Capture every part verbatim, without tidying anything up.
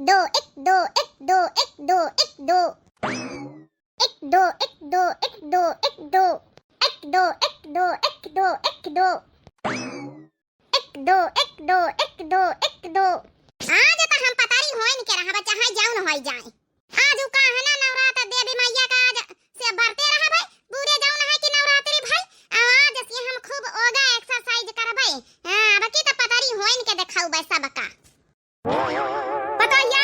दो, एक, दो, एक, दो, एक, दो, एक, दो। एक, दो, एक, दो, एक, दो, एक, दो। एक, दो, एक, दो, एक, दो, एक, दो। एक, दो, एक, दो, एक, दो, एक, दो। आज त हम पतरी होइन के रहब, चाहे जौन होइ जाए। आज उ का है ना, नवरात्र देवी मैया का आज से बरते रहबै, पूरे जौन है कि नवरात्रि भई, आ आज से हम खूब योगा exercise करबै। हाँ, अब की त पतरी होइन के देखौबै सबका। पतोहिया!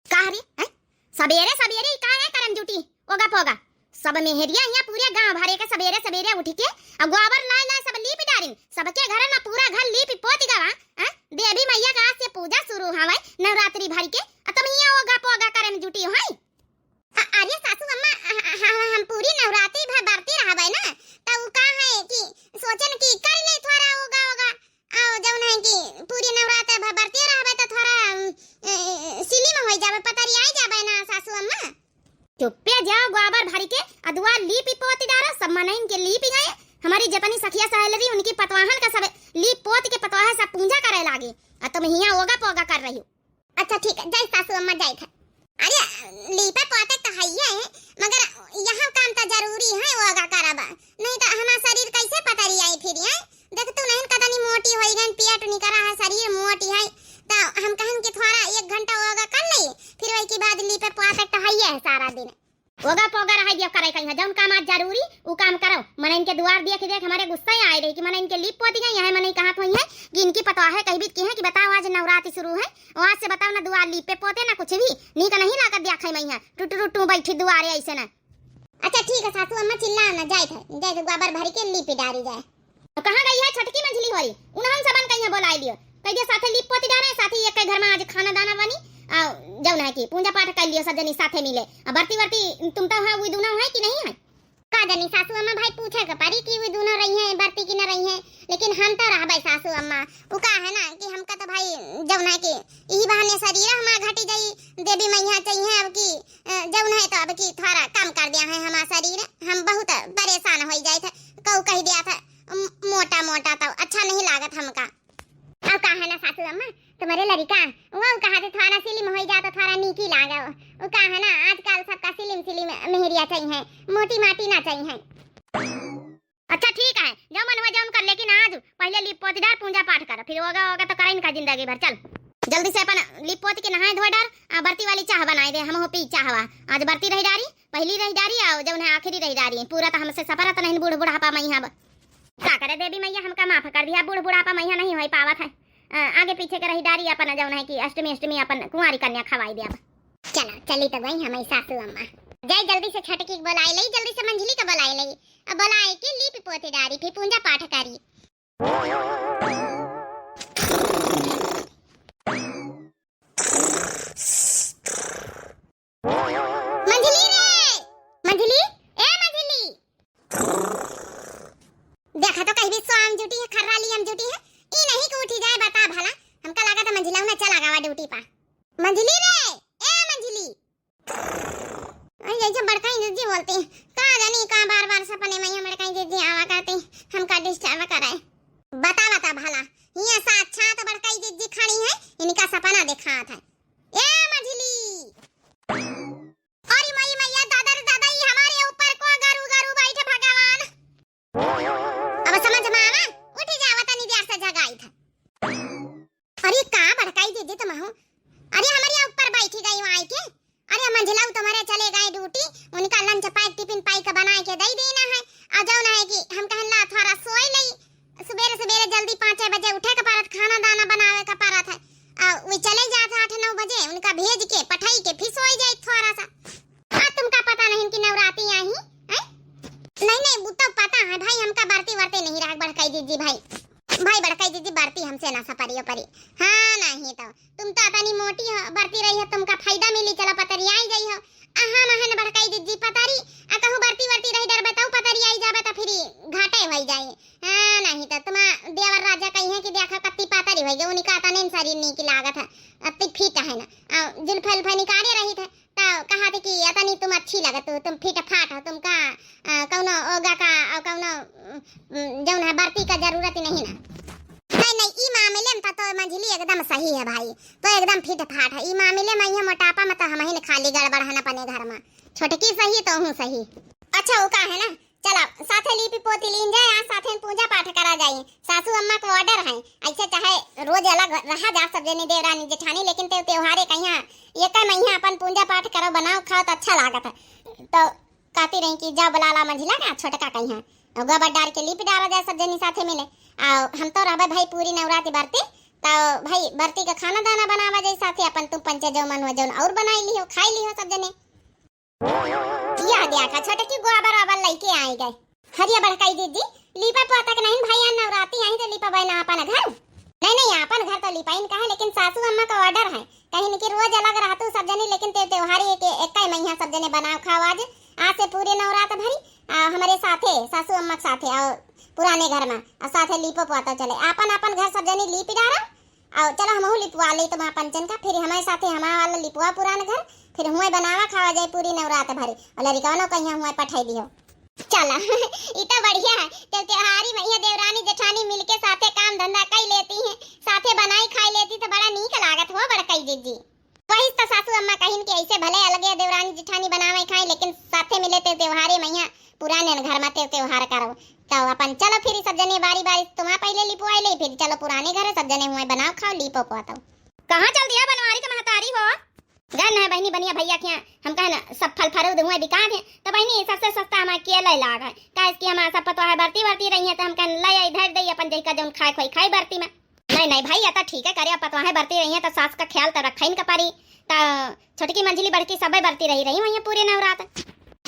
का रे, हैं? सबेरे सबेरे ई का है करम जुटी? योगा पोगा। सब मेहरिया हियाँ पूरे गाँव भरे के सबेरे सबेरे उठ के आ गोबर लाए लाए सब लीप डारिन। सबके घर में पूरा घर लीप पोत गवा, हैं? देवी मैया का आज से पूजा शुरू हवै नवरात्रि भर के, आ तुम हियाँ योगा पोगा करम जुटी हो, हैं? अ-, अरे सासू अम्मा, अ-, अ-, हम, हम पूरी नवरात्रि भर बरती रहबै ना, त उ का है कि सोचन कि कर ले थोड़ा योगा वोगा। आओ, जौन है कि पूरी नवरात्रि भर बरती रहबै त थोड़ा, अम, अ, slim होइ जाबै, पतरी आई जाबै ना सासू अम्मा। चुप्पे जाओ, गोबर भर के अ दुआर लीपी पोती डारो, सब मनइन के लीपी गए। हमारी जतनी सखिया सहेलरी उनकी पतवाहन का सब लीप पोत के पतवाह सब पूजा करे लागे, आ तुम हियाँ योगा पोगा कर रही हो। अच्छा ठीक है, जय सासू अम्मा, जय था। अरे, लीपे पोते तो हइये है, मगर यहाँ काम तो जरूरी है, योगा करब, नहीं तो हमार शरीर कैसे पतरी आई फिर, हैं? देख तू नहीं कतनी मोटी होई गई, पेट निकरा है, शरीर मोटी है, तो हम कहन कि थोड़ा एक घंटा योगा कर ले, फिर वही के बाद लीपे पोते तो हइये है सारा दिन। ओगा पोगा रहा दिया करे कहीं, जौन काम आज जरूरी, उ काम करो। मनइन के दुआर देख देख हमारे गुस्सा आए रही कि मनइन के लीप पोती गई है। मनई कहाँ थोई है कि इनकी पतवाहे कही बीत की है कि बताओ आज नवरात्रि शुरू है, और आज से बताओ ना दुआर लीपे पोते ना कुछ भी, नीक नहीं लागत दिया खाई मैया, टुटू टुटू बैठी दुआरे ऐसे ना। अच्छा ठीक है सासू अम्मा, चिल्ला ना, जाए थे, जाए थे गोबर भर के लीपी डारी जाए। तो कहाँ गई है छोटकी मंझली होरी? उन्हन सबन कहीं बोलाए लियो। कह दियो साथे लीप पोती डारे, साथे एक के घर में आज खाना दाना बनी, आ, जौन है कि पूजा पाठ कर लियो सब जनी साथे मिले। आ बरती बरती तुम तो हाँ वो दोनों है कि नहीं है? का जनी सासू अम्मा भाई पूछे के परी कि वो दोनों रही हैं बरती कि न रही हैं, लेकिन हम तो रहबै सासू अम्मा। वो का है ना कि हमका तो भाई जौन है कि यही बहाने शरीर हमार घटी जाई, देवी मैया चाहिए अब की, अ, जौन है तो अब की थोड़ा कम कर दिया है हमार शरीर, हम बहुत परेशान हो जाए थे, कऊ कह दिया था, म-, मोटा मोटा तो अच्छा नहीं लागत हमका। अब का है ना सासू अम्मा, तुम्हारे लड़िका, वो कहा थे थोड़ा slim होई जा तो थोड़ा नीकी लागे। वो का है ना, आजकल सबका slim slim मेहरिया चाहिए, मोटी माटी ना चाहिए। अच्छा ठीक है, जो मन हुआ जौन कर, लेकिन आज पहले लीप पोत डार, पूजा पाठ कर, फिर होगा होगा तो करे इनका जिंदगी भर। चल जल्दी से अपन लीप पोत के नहाए धोए डार, आ बरती वाली चाह बनाए दे, हम हो पी चाहवा। आज बरती रही डारी, पहली रही डारी, आओ जौन है आखिरी रही डारी, पूरा तो हमसे सफर तो नहीं बूढ़ बुढ़ापा में यहाँ। का करे देवी मैया, हमका माफ कर दिया, बूढ़ बुढ़ापा मैया नहीं होई पावत है। अ, आगे पीछे के रही डारी अपन जौन है कि अष्टमी अष्टमी अपन कुंवारी कन्या खवाई देब। चलो, चली तो गई हमारी सासू अम्मा। जाई जल्दी से छोटकी के बोलाई लई, जल्दी से मंझली के बोलाई लई। अब बोलाई के लीप पोती डारी, फिर पूजा पाठ करी। मंझली रे, मंझली, ए मंझली। देखा तो कहीं भी स्वाम जुटी है, खर्रा लियम जुटी है, ई नहीं कि उठी जाए, बता भला। हमका लगा था मंझिला उन्हें चला गवा ड्यूटी पा। मंझली रे, ए मंझली। अरे जैसे बड़काई जिज्जी बोलती, का जानी का बार बार सपने में ये बड़काई जिज्जी आवा करती, हमका डिस्टर्ब करे। बता बता भला, ये साक्षात बड़काई जिज्जी खड़ी है, इनका सपना दिखात है। ए मंझली। अरे माई मैया, दादा रे दादा, ई हमारे ऊपर को गरु गरु बैठे भगवान। अब समझ में आवा, उठी जावा तनी देर से जगाई था। अरे का बड़काई दीदी तुम हो? अरे हमारे ऊपर बैठी गई वहाँ के। अरे मंझिला तुम्हारे चले गए ड्यूटी, उनका लंच पैक टिफिन पैक बनाए के दे देना है। आ जौन है कि हम कहन ला थोड़ा सोए लई, सुबेरे सुबेरे जल्दी पाँचे बजे उठे के परत, खाना दाना बनावे के परत है। आ, वे चले जात है आठ नौ बजे, उनका भेज के, पठाई के, फिर सोई जाए थोड़ा सा। आ, तुमका पता नहीं कि नवराती आई, हैं? नहीं, नहीं, वो तो पता है भाई, हमका बरती वरती नहीं रहा, बड़काई दीदी भाई। भाई, बड़काई दीदी, बरती हमसे ना सपरियो परी। हाँ, नहीं तो, तुम तो अतनी मोटी हो, बरती रही हो, तुमका फायदा मिली, चलो पतरी आई जाई हो। आ, हम हन बड़काई दीदी पतरी, आ, कहूँ बरती वरती रही डर बताऊ, पतरी आई जाबे तो फिर घाटे होई जाई। हाँ, नहीं तो तुम्हार देवर राजा कही है कि देखा कत्ती पातरी होई गई, उनका तने शरीर नीक लागत है, अत्ती फिट है ना। आ, जुल्फे उल्फे निकाले रही थे, तो कहा थे कि अतनी तुम अच्छी लगत हो, तुम फिट फाट हो, तुमका, आ, कौनो ओगा का, आ, कौनो, उम, जौन है बरती का जरूरत ही नहीं ना। नहीं, नहीं, ई मामले में तो, तो मैं झिली एकदम सही है भाई, तो एकदम फिट फाट है। ई मामले में यहाँ मोटापा में तो हम ही न खाली गड़बड़ है न अपने घर में। छोटकी सही तो हूँ सही। अच्छा, वो का है ना, चला साथे लीपी पोती लीन जाए, आज साथे पूजा पाठ करा जाए। सासू अम्मा को ऑर्डर है, ऐसे चाहे रोज अलग रहा जा सब जने देवरानी जेठानी, लेकिन ते त्योहारे कहिया एक महीना अपन पूजा पाठ करो, बनाओ खाओ तो अच्छा लागत है। तो कहती रही कि जा बुला ला मंझिला का छोटका कहिया, और गोबर डार के लीप डाला जाए सब जनी साथे मिले। आ हम तो रहबे भाई पूरी नवरात्रि बरती, तो भाई बरती का खाना दाना बनावा जाए साथे, अपन तू पंचे जो मन हो जौन और बनाई लिहो, खाई लिहो सब जने। यह देखा छोटकी गोबर ओबर लइके आई गए। हरिया बड़काई दीदी, लीपा पोता के नहीं भाई, नवरात्रि आई तो लीपा बहना अपन घर। नहीं नहीं, अपन घर तो लिपाइन का है, लेकिन सासू अम्मा का ऑर्डर है, कहीं कि रोज अलग रहतू सब जनी, लेकिन ते त्योहार एक एक महीना सब जने बनाओ खाओ आज, आज से पूरे नवरात भरी। आ, हमरे साथे सासू अम्मा के साथे और पुराने घर में और साथे लीपो पोता चले, अपन अपन घर सब जनी लीप डारा। और चलो हमहू लिपवा ले तुम्हारा पंचन का, फिर हमारे साथे हमारा वाला लिपवा पुरान घर, फिर हुए बनावा खावा जाए पूरी नवरात भरी, और लड़िकवनो कहिया हुए पठाई दियो। चला ई तो बढ़िया है, ते त्योहारी में यह देवरानी जेठानी मिलके साथे काम धंधा कई लेती हैं, साथे बनाई खाई लेती तो बड़ा नीक लागत हो बड़कई दीदी। वही तो सासू अम्मा कहिन कि ऐसे भले अलगे देवरानी जेठानी बनावे खाए, लेकिन साथे मिले ते त्योहारे में यहाँ पुराने घर में ते त्योहार करो। तो अपन चलो फिर सब जने बारी बारी तुम्हारा पहले लिपवाई ले, फिर चलो पुराने घर सब जने हुए बनाओ खाओ लीपो पोतो। कहाँ चल दिया बनवारी के महतारी हो? गन है बहनी बनिया भैया के यहाँ, हम कहे ना सब फल फरूद हुए बिका दे, तो बहनी सबसे सस्ता हमारे केले लाग है, काहे कि हमारा सब पतवा है बरती बरती रही है, तो हम कहन ले आई धर दे अपन जैका जौन खाए खोई खाई बरती में। नहीं नहीं भाई, ये तो ठीक है करे, अब पतवाहें बरती रही हैं तो सास का ख्याल तो रखइन का परी। तो छोटकी मंझली बड़की सबे बरती रही रही वहीं पूरे नवरात।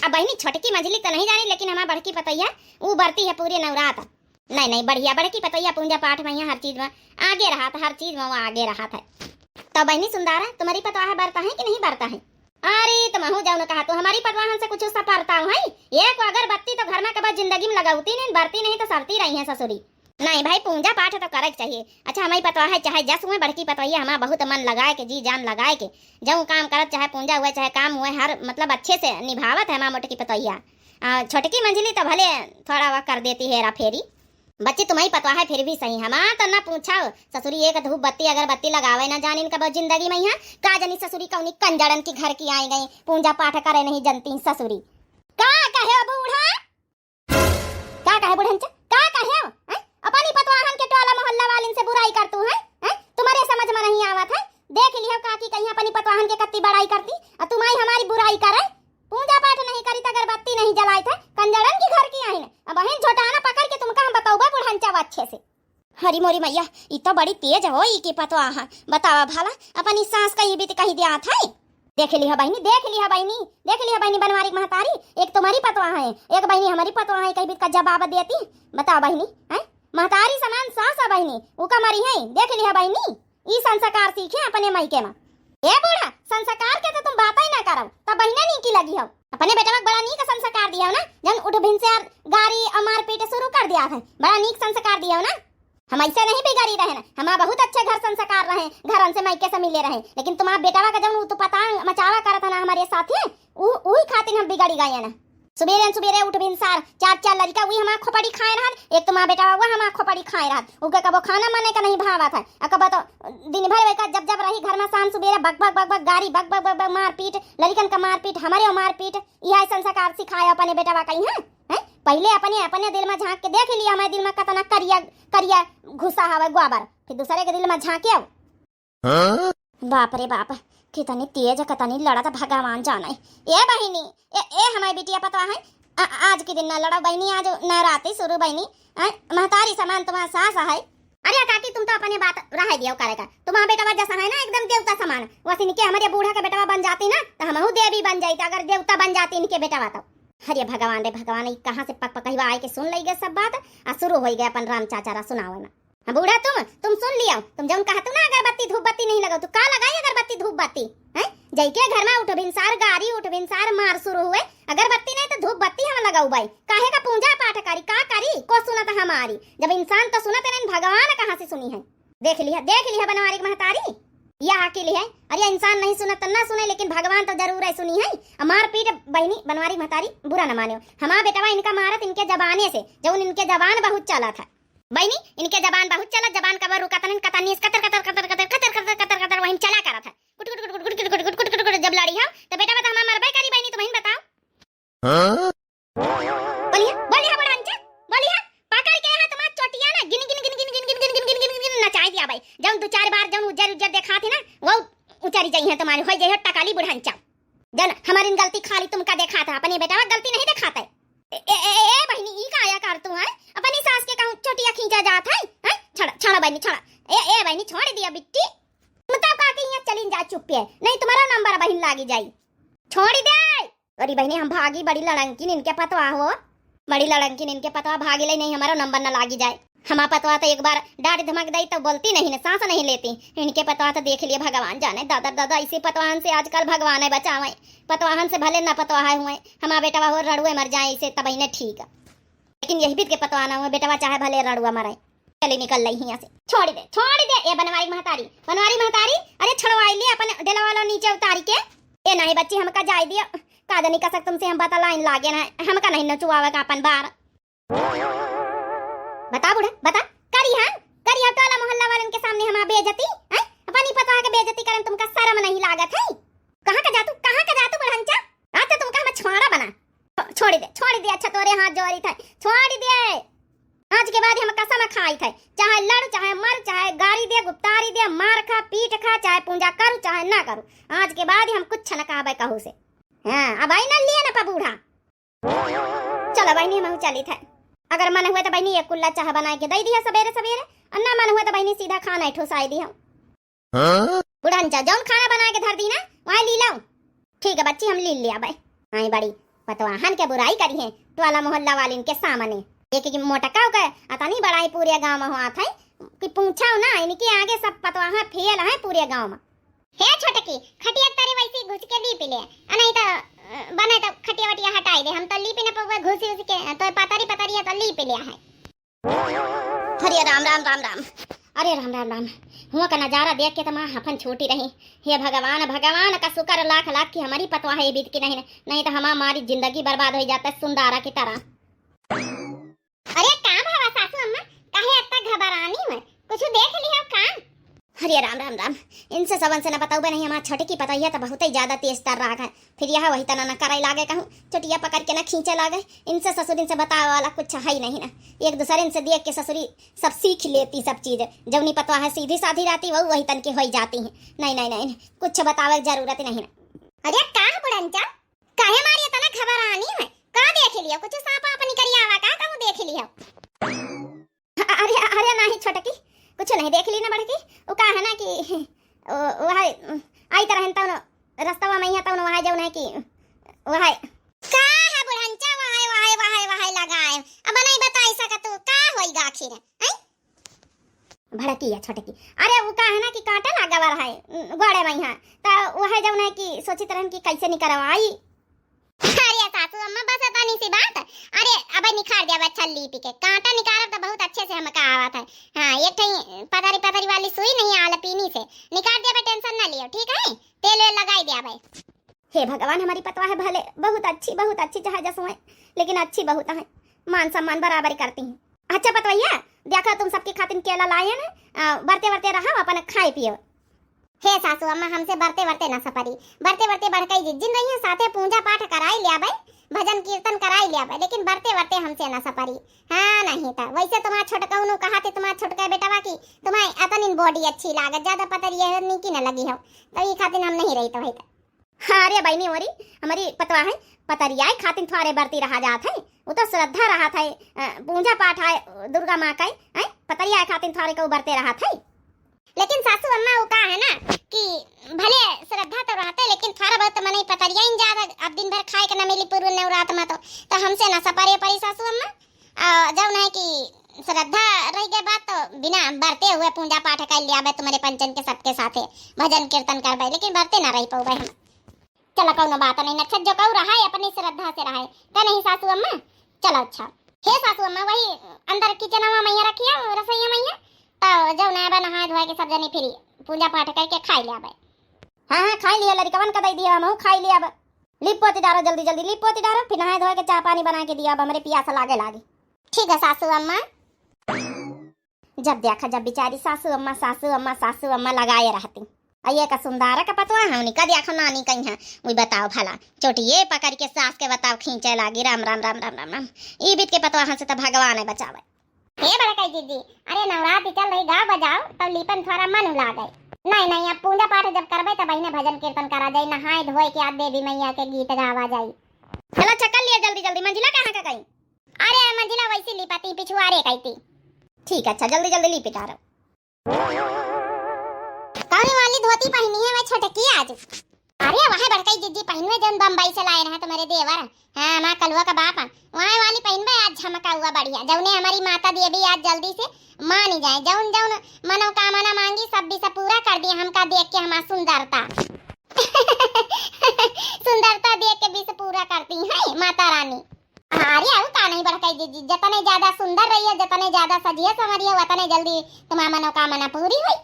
अब बहनी छोटकी मंझली तो नहीं जानी, लेकिन हमार बड़की पतोहिया ऊ बरती है पूरे नवरात। नहीं नहीं बढ़िया, बड़की पतोहिया पूजा पाठ में यहाँ हर चीज में आगे रहा था, हर चीज में वो आगे रहा था। तो बहनी सुंदरा, तुम्हारी पतवाह बरता है कि नहीं बरता है? अरे तुमहू जाओ न कहा, तो हमारी पतवाहन से कुछ सपरता है? एक अगरबत्ती तो घर में कबो जिंदगी में लगावती नहीं, बरती नहीं तो सरती रही है ससुरी। नहीं भाई, पूजा पाठ तो करे के चाहिए। अच्छा, हमारी पतवाह है, चाहे जस हुए बड़की पतवैया, हमारा बहुत मन लगाए के, जी जान लगाए के, जऊँ काम करत, चाहे पूजा हुए, चाहे काम हुए, हर मतलब अच्छे से निभावत है हमारा मोटकी पतवैया। आ, छोटकी मंझली तो भले थोड़ा वह कर देती हेरा फेरी। बच्ची, तुम्हारी पतवाह है फिर भी सही, हमारा तो ना पूछाओ। ससुरी एक धूप बत्ती अगरबत्ती लगावे ना जानिन कबो जिंदगी में यहाँ। का जानी ससुरी कौनी कंजड़न की घर की आई गई, पूजा पाठ करे नहीं जानती ससुरी। का कहे बूढ़ा? का कहे बुढ़नचा? का कहे हो? हैं? अपनी पतवाहन के टोला मोहल्ला वालिन से बुराई करतू हैं? हैं? तुम्हारे समझ में नहीं आवत है? देख लिहो काकी कहीं अपनी पतवाहन के कत्ती बड़ाई करती, और तुम्हारी हमारी बुराई करे। पूजा पाठ नहीं करी त अगरबत्ती नहीं जलाई थे, कंजड़न की घर की आहिन। अब बहन झोटाना पकड़ के तुमका हम बतौबा बुढ़नचा अच्छे से। हरी मोरी मैया, ई तो बड़ी तेज हो, ई की पतवाह। बतावा भला, अपनी सास का ई बीत कही दिया था। देख लिहा बहिनी, देख लिहा बहिनी, देख लिहा बहिनी, बनवारी के महतारी, एक तुम्हारी पतवाह है, एक बहिनी हमारी पतवाह है, कहीं भी का जवाब देती। बताओ बहिनी, हैं? महतारी समान सास है बहिनी, उका मरी है, देख लिहा बहिनी, ई संस्कार सीखे अपने मायके में। ए बूढ़ा, संस्कार के तो तुम बात ही ना करो, तब बहिना नीकी लगी हो। अपने बेटवा के बड़ा नीक संस्कार दिया हो ना, जन उठ भिन से यार गारी और मारपीट शुरू कर दिया है, बड़ा नीक संस्कार दिया हो ना। हम ऐसे नहीं बिगड़ी रहे ना, हमारा बहुत अच्छे घर संस्कार रहे, घरन से मायके से मिले रहे, लेकिन तुम्हारा बेटवा का जौन उत्पतांग मचावा करत है ना हमारे साथे, उ उही खातिर हम बिगड़ी गए ना। सुबेरे न सुबेरे उठ भिनसार, चार चार लड़का उही हमार खोपड़ी खाए रहत, एक तुम्हारा बेटवा हुआ हमार खोपड़ी खाए रहत, उके कबो खाना माने का नहीं भावत है, आ कबो तो दिन भर वेका जब जब रही घर में शाम सुबेरे बक बक बक बक गारी, बक बक बक बक मारपीट, लड़कन का मारपीट, हमारे मारपीट, यह संस्कार सिखाए अपने बेटवा कहीं है? हैं? पहिले अपने, अपने दिल में झांक के देख लिया, हमारे दिल में कतना करिया, करिया घुसा हवे गोबर, फिर दूसरे के दिल में झांके। हाँ? बाप रे बाप, कितनी तेज, कितनी लड़त, भगवान जाने। ए बहिनी, ए, ए हमारी बिटिया पतवा है, आ, आज के दिन ना लड़ो बहिनी, आज नवरात्रि शुरू बहिनी, आ, महतारी समान तुम्हारा सास है। अरे काकी, तुम तो अपने बात रह दियो करे का, तुम्हारा बेटवा जैसा है ना एकदम देवता समान, वैसे इनके हमारे बूढ़ा के बेटवा बन जाती ना तो हमहू देवी बन जाती, अगर देवता बन जाती इनके बेटवा तो। अरे भगवान रे भगवान, ई कहाँ से पक पकहिवा आए के सुन लई गए सब बात, आ शुरू होई गए अपन राम चाचा रा सुनावे में। हाँ बूढ़ा, तुम तुम सुन लियो, तुम जौन कहतू ना अगरबत्ती धूप बत्ती नहीं लगाओ, तो का लगाई अगरबत्ती धूप बत्ती? हैं? जैके घर में उठ भिनसार गारी, उठ भिनसार मार शुरू हुए, अगरबत्ती नहीं तो धूप बत्ती हम लगाऊ बाई। काहे का पूजा पाठ करी, का करी? को सुनत हमारी? जब इंसान तो सुनत नहीं, भगवान कहाँ से सुनी है? देख लिया, देख लिया बनवारी के महतारी, यह अकेली है। अरे इंसान नहीं सुनत तो ना सुने, लेकिन भगवान तो जरूर है सुनी है। आ मारपीट बहिनी बनवारी महतारी बुरा न मानियो, हमार बेटवा इनका मारत इनके जबाने से, जौन इनके जबान बहुत चला था। बहिनी, इनके जबान बहुत चलत, जबान कबर रुकत नहीं, कतनीस कतर कतर कतर कतर कतर कतर कतर कतर वहीं चला करत है। कुट कुट कुट कुट कुट कुट कुट कुट कुट कुट जब लड़ी हम, तो बेटा बता हमार मरबे करी बहिनी, तुम ही बताओ। हाँ? बोलिया, बोलिया बड़हंचा, बोलिया। पकड़ के हाथ मा चोटिया ना गिन गिन गिन गिन गिन गिन गिन गिन गिन गिन गिन नचाई दिया भाई। जौन दो चार बार जौन उज्जर उज्जर देखा थे ना, वो उचरी जाई है तुम्हारी, होई जाई है टकाली बुढ़ंचा। जन हमारी गलती खाली तुमका देखा था, अपनी बेटा गलती नहीं देखा था। ए, ए, ए, ए, ए, बहिनी, ई का आया कर तू, हैं? अपनी सास के कहूँ चोटिया खींचा जात है, हैं? छोड़ा, छोड़ा बहिनी, छोड़ा। ए, ए, बहिनी, छोड़ दिया बिट्टी। मतलब का कि यहाँ चलिन जा चुप्पे, नहीं तुम्हारा नंबर बहिन लागी जाई। छोड़ दे। अरे बहिनी, हम भागी, बड़ी लड़ंकिन इनके पतवा हो, बड़ी लड़ंकिन इनके पतवा, भागी ले, नहीं हमारा नंबर न लागी जाए। हमार पतवा तो एक बार डांट धमक दई तो बोलती नहीं न, सांस नहीं लेती। इनके पतवा तो देख लिए भगवान जाने, दादा दादा, इसे पतवाहन से आजकल भगवान है बचावे। पतवाहन से भले ना पतवाह हुए, हमार बेटवा हो रड़ुए मर जाए इसे तब इन्हें ठीक है। लेकिन यही बीत के पतवा ना हुए, बेटवा चाहे भले रड़ुआ मरे। चली निकल लई हियाँ से। छोड़ दे, छोड़ दे, ए बनवारी महतारी, बनवारी महतारी, अरे छोड़वाई ले अपन डेला वाला नीचे उतारी के। ए नहीं बच्ची, हमका जाए दिया, का जानी कसक तुमसे हम बता लाइन लागे ना, हमका नहीं नचुआवे का अपन बार। बता बूढ़ा, बता, करी हम, करी हम टोला मोहल्ला वालन के सामने हमार बेइज्जती, हैं? अपनी पतवा के बेइज्जती करन तुमका शर्म नहीं लागत है? कहाँ का जातू, कहाँ का जातू बुढ़ंचा? आज तो तुमका हम छोड़ा बना। छो-, छोड़ दे, छोड़ दे, अच्छा तोरे हाथ जोड़ी था, छोड़ दे। आज के बाद हम कसम खाई थे, चाहे लड़, चाहे मर, चाहे गारी दे, गुप्तारी दे, मार खा, पीट खा, चाहे पूजा करू, चाहे ना करू, आज के बाद हम कुछ न कहबे कहू से। हाँ, अब आई ना लिए ना पा बूढ़ा। चलो बहिनी, हम चली थे। अगर मन हुए तो बहिनी एक कुल्ला चाह बनाए के दे दिया सबेरे सबेरे, और ना मन हुए तो बहिनी सीधा खाना ही ठुसाई दिया। हाँ? बुढ़ंचा, जौन खाना बना के धर दी ना, वहाँ ली लो। ठीक है बच्ची, हम ली लिया भाई। आई बड़ी पतवाहन के बुराई करी है टोला मोहल्ला वालिन के सामने। एक एक मोटका के अतनी बड़ाई पूरे गांव में हुआ था कि पूछो ना, इनके आगे सब पतवाहा फेल है पूरे गांव में। हे छोटकी, खटिया तरे वैसे घुस के लीप ले, आ नहीं तो, अ, बने तो खटिया वटिया हटाई दे, हम तो लीप न पउबे घुस घुस के, तो पतरी पतरी है तो लीप लिया है। अरे राम राम राम राम। अरे राम राम राम। हुआ का नजारा देख के तो माँ हफन छूटी रही। हे भगवान, भगवान का शुक्र लाख लाख कि हमारी पतवा है बीत की नहीं, नहीं तो हमार मारी जिंदगी बर्बाद हो जाता है सुंदारा की तरह। अरे का भवा सासू अम्मा, काहे अत्ता घबरानी हुए? कुछ देख लिया का? अरे राम राम राम। इनसे सबन से न बताऊ बे नहीं, हमार छोटकी पतोहिया तो बहुत ही ज्यादा तेज तर्राक है। फिर यह वही तना न करे लागे कहूँ, चोटिया पकड़ के न खींचे लागे। इनसे ससुरिन से बतावे वाला कुछ है ही नहीं ना। एक दूसरे से देख के ससुरी सब सीख लेती सब चीज। जौनी पतवा है सीधी साधी रहती, वहू वही तन की होई जाती है। नहीं, नहीं, नहीं, नहीं, कुछ बतावे की जरूरत ही नहीं ना। अरे का बुढ़ंचा, काहे मारी इतना घबरानी है? का देख लिया? कुछ सांप आप निकल आवा का? कहूँ देख लिया? अ-, अरे, अरे नाही छोटकी, कुछ नहीं देख ली ना बड़की। वो का है ना कि वो, वो है, आई तरह तौन रस्तवा में है तौन वहाँ जौन है कि वो है। का है बुढ़ंचा? वहाँ, वहाँ, वहाँ, वहाँ लगाए। अब नहीं बताई सकत तू, का होई गा आखिर, हैं? भड़की है छोटकी। अरे वो का है ना कि कांटा लागा हुआ है, उम, गोड़े में यहाँ। तो वो है जौन है कि सोचित रहन कि कैसे निकरवाई। अरे सासू अम्मा, बस तनी सी बात। अरे अब निखार दिया बा छल्ली पी के। कांटा निकारब तो बहुत अच्छे से हमका आवत है। हाँ, एक ठई पतरी पतरी वाली सुई नहीं आल पीनी से। निकार दिया बा, टेंशन ना लियो, ठीक है? तेल वेल लगाई दिया बा। हे भगवान, हमारी पतवा है भले बहुत अच्छी, बहुत अच्छी, चाहे जसुए, लेकिन अच्छी बहुत है, मान सम्मान बराबर करती हैं। अच्छा पतवैया, देखो तुम सबके खातिर केला लाए हैं ना, आ, बरते बरते रहो, अपन खाए पियो। हे सासू अम्मा, हमसे बरते बरते ना सपरी, बरते बरते बड़कई जिज्जिन रही हैं, साथे पूजा पाठ कराई लिया बे, भजन कीर्तन कराई लिया बे, लेकिन बरते बरते हमसे ना सपरी। हाँ नहीं तो वैसे तुम्हारा छोटका उन्हों कहा थे, तुम्हारा छोटका बेटवा की तुम्हारी अतनिन बॉडी अच्छी लागत, ज्यादा पतरी है नीकी न लगी हो, तो ये खातिर हम नहीं रही तो है तो। हाँ रे बहिनी, ओरी हमारी पतवा है, पतरिया खातिर थोड़े बरती रहा जात है। वो तो श्रद्धा रहत है, अ, पूजा पाठ है दुर्गा माँ का, हैं? पतरिया खातिर थोड़े को बरते रहत है। लेकिन सासू अम्मा, वो का है ना कि भले श्रद्धा तो रहते, लेकिन थोड़ा बहुत मनई पतरिया इन ज्यादा, अब दिन भर खाए के ना मिली पूर्व नवरात में तो, तो हमसे ना सपरे परी सासू अम्मा। आ, जौन है कि श्रद्धा रह गए बात तो बिना बरते हुए पूजा पाठ कर लिया बे तुम्हारे पंचन के सबके साथे भजन कीर्तन करबे, लेकिन बरते ना रह पौबे हम। चला कौनो बात नहीं, नक्षत जो कहू रहा है अपनी श्रद्धा से रहा है, का नहीं सासू अम्मा? चला अच्छा। हे सासू अम्मा, वही अंदर किचनवा मैया रखिया, रसोईया मैया, तो जौन है बा नहाए धोए के सब जनी फिरी पूजा पाठ करके खाई लिया बे। हाँ हाँ, खाई लिया, लड़िकवन का दे दिया, हम खाई लिया बे। लीप पोती डारो, जल्दी जल्दी लीप पोती डारो, फिर नहाए धोए के चाह पानी बना के दिया, अब हमरे पियास लागे लागी। ठीक है सासू अम्मा। जब देखा, जब बिचारी सासू अम्मा, सासू अम्मा, सासू अम्मा लगाए रहती। अ ये का सुंदर का पतोह है, उनका देखो नानी कहीं है। वही बताओ भला, चोटिये पकड़ के सास के बताओ खींचे लागी। राम, राम, राम, राम, राम, राम। ई बीत के पतोहन से तो भगवान है बचावे। हे बड़कई दीदी, अरे नवरात्रि चल रही, गाओ बजाओ, तब लीपन थोड़ा मन उला गए। नहीं, नहीं, अब पूजा पाठ जब करबे तब बहिने भजन कीर्तन करा जाई, नहाए धोए के आज देवी मैया के गीत गावा जाई। चलो अच्छा कर लिया जल्दी जल्दी। मंजिला कहाँ का गई? अरे मंजिला वैसी लिपती पिछुआरे कई थी। ठीक है, अच्छा जल्दी जल्दी लिपि डारो। कौन वाली धोती पहनी है वह छोटकी आज? अरे वह बड़कई दीदी पहनवे जौन बम्बई से लाए रहे तुम्हारे देवर। हाँ, हमार कलुआ का बाप। वह वाली पहनवे आज झमका हुआ बढ़िया, जौने हमारी माता देवी आज जल्दी से मान जाए, जौन जौन मनोकामना मांगी सब भी सब पूरा कर दिए हमका देख के हमार सुंदरता। सुंदरता देख के भी से पूरा करती है माता रानी। अरे, अउ का नहीं बड़कई दीदी, जतने ज्यादा सुंदर रही है, जतने ज्यादा सजिया संवरी है, वतने जल्दी तुम्हार मनोकामना पूरी होई।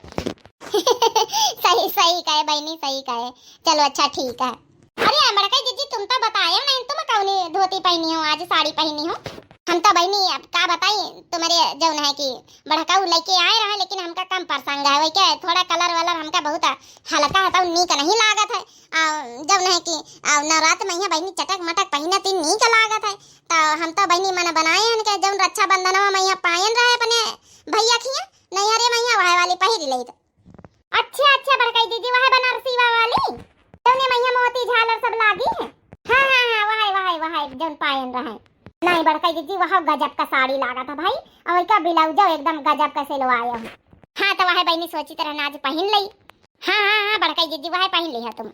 सही, सही कहे बहिनी, सही कहे। चलो अच्छा ठीक है। अरे बड़कई दीदी, तुम तो बताए नहीं, तुम कौनी धोती पहनी हो, आज साड़ी पहनी हो? हम तो बहिनी अब का बताई, तुम्हारे जौन है कि बड़कऊ लेके आए रहे, लेकिन हमका कम पसंद है, वही के थोड़ा colour वलर हमका बहुत हल्का है, तो नीक नहीं लागत है। आ, जौन है कि, आ, नवरात्र में यहाँ बहिनी चटक मटक पहिनती नीक लागत है, तो हम तो बहिनी मन बनाए हन के जौन रक्षाबंधनवा में यहाँ पायन रहे अपने भैया खिया, नैहरे में यहाँ वह वाली पहिर लेत। अच्छा, अच्छा बड़कई दीदी, वह बनारसी वाली, जौने में यहाँ मोती झालर सब लागी है। हाँ, हाँ, हाँ, वह, वह, वह जौन पायन रहे। नहीं बड़कई दीदी, वह गजब का साड़ी लागत है भाई, और का ब्लाउजो एकदम गजब का सिलवाए हो। हाँ, तो वह बहिनी सोची तरह आज पहिन लई। हाँ, हाँ, हाँ, बड़कई दीदी, वह पहिन लिहा तुम।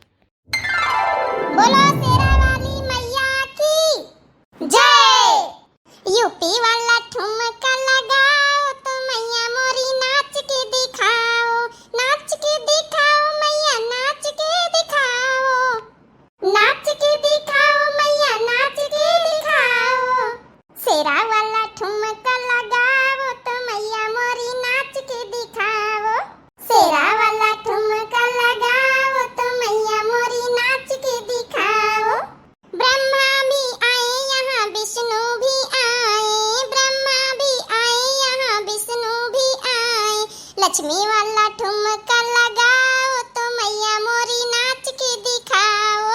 बोलो शेरा वाली मैया की जय। यूपी वाला ठुमका लगाओ तो मैया मोरी नाच के दिखाओ, नाच के दिखाओ मैया, नाच के दिखाओ, नाच के दिखाओ मैया, नाच के दिखाओ। शेरा वाला ठुमका लगाओ तो मैया मोरी नाच के दिखाओ। शेरा वाला ठुमका लगाओ तो मैया मोरी नाच के दिखाओ। ब्रह्मा भी आए यहाँ विष्णु भी आए, ब्रह्मा भी आए यहाँ विष्णु भी आए। लक्ष्मी वाला ठुमका लगाओ तो मैया मोरी नाच के दिखाओ।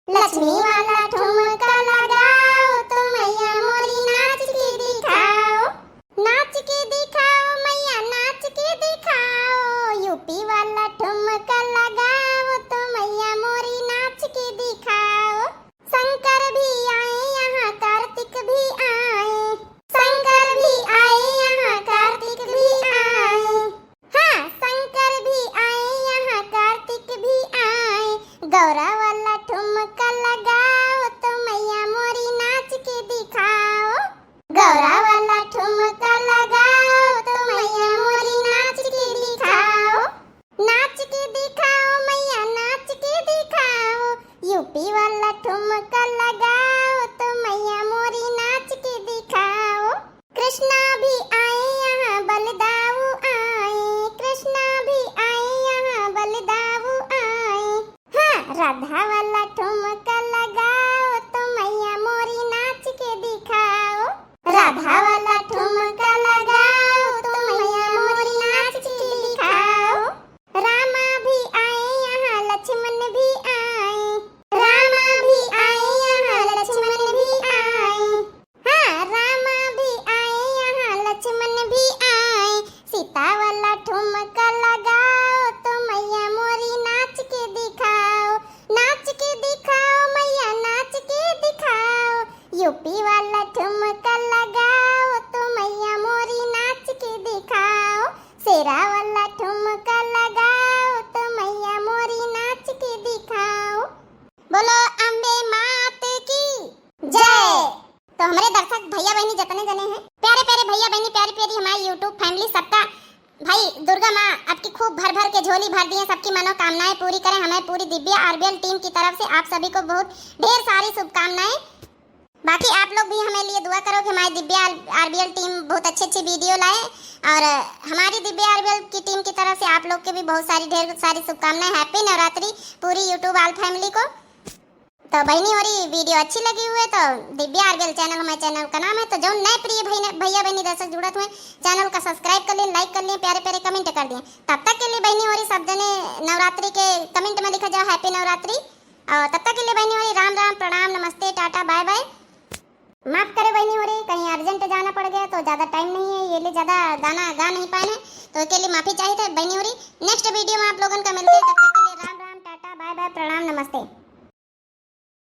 लक्ष्मी वाला ठुमका लगाओ तो मैया मोरी नाच के दिखाओ। नाच के दिखाओ मैया, नाच के दिखाओ। यूपी वाला ठुमका लगाओ तो मैया मोरी नाच के दिखाओ। शंकर भी आए यहाँ, कार्तिक भी आए। शंकर भी आए यहाँ, कार्तिक भी आए। हाँ, शंकर भी आए यहाँ, कार्तिक भी आए। गौरा वाला ठुमका लगाओ तो मैया मोरी नाच के दिखाओ। गौरा वाला ठुमका लगाओ तो मैया मोरी नाच के दिखाओ। नाच के दिखाओ मैया, नाच के दिखाओ। यूपी वाला ठुमका लगाओ तो मैया मोरी नाच के दिखाओ। कृष्णा भी आए यहाँ, बलदाऊ आए। कृष्णा भी आए यहाँ, बलदाऊ आए। हाँ, राधा वाला ठुमका लगाओ तो मैया मोरी नाच के दिखाओ। राधा वाला ठुमका लगाओ तो मैया मोरी नाच के दिखाओ। रामा भी आए यहाँ, लक्ष्मण भी आए। रामा भी आए यहाँ, लक्ष्मण भी आए। हाँ, रामा भी आए यहाँ, लक्ष्मण भी आए। सीता वाला ठुमका लगाओ तो मैया मोरी नाच के दिखाओ। नाच के दिखाओ मैया, नाच के दिखाओ। यूपी वाला ठुमका लगाओ तो मैया मोरी नाच के दिखाओ। शेरा वाला ठुमका लगाओ तो मैया मोरी नाच के दिखाओ। बोलो अम्बे मात की जय। तो हमारे दर्शक भैया बहनी जितने जने हैं, प्यारे प्यारे भैया बहनी, प्यारी प्यारी हमारी YouTube family, सबका भाई दुर्गा माँ आपकी खूब भर भर के झोली भर दिए, सबकी मनोकामनाएं पूरी करें। हमें पूरी दिव्या आरबीएल team की तरफ से आप सभी को बहुत ढेर सारी शुभकामनाएं। बाकी आप लोग भी हमें लिए दुआ करो कि हमारी दिव्या आरबीएल team बहुत अच्छी अच्छी video लाए, और हमारी दिव्या आरबीएल की team की तरफ से आप लोग के भी बहुत सारी ढेर सारी शुभकामनाएं। Happy नवरात्रि पूरी YouTube all family को। तो बहिनी होरी, video अच्छी लगी हुए तो दिव्या आरबीएल channel हमारे channel का नाम है। तो जौन नए प्रिय भैया बहिनी दर्शक जुड़त हुए, channel का subscribe कर लें, like कर लें, प्यारे प्यारे comment कर दें। तब तक के लिए बहिनी होरी, सब जने नवरात्रि के comment में लिखा जाओ happy नवरात्रि। और तब तक के लिए बहिनी होरी, राम राम, प्रणाम, नमस्ते, टाटा, bye bye। माफ करे बहिनी होरी, कहीं urgent जाना पड़ गया तो ज्यादा time नहीं है, ये लिए ज्यादा गाना गा नहीं पाए हैं, तो इसके लिए माफी चाहिए था बहिनी होरी। Next video में आप लोगन का मिलते हैं, तब तक के लिए राम राम, टाटा, bye bye, प्रणाम, नमस्ते।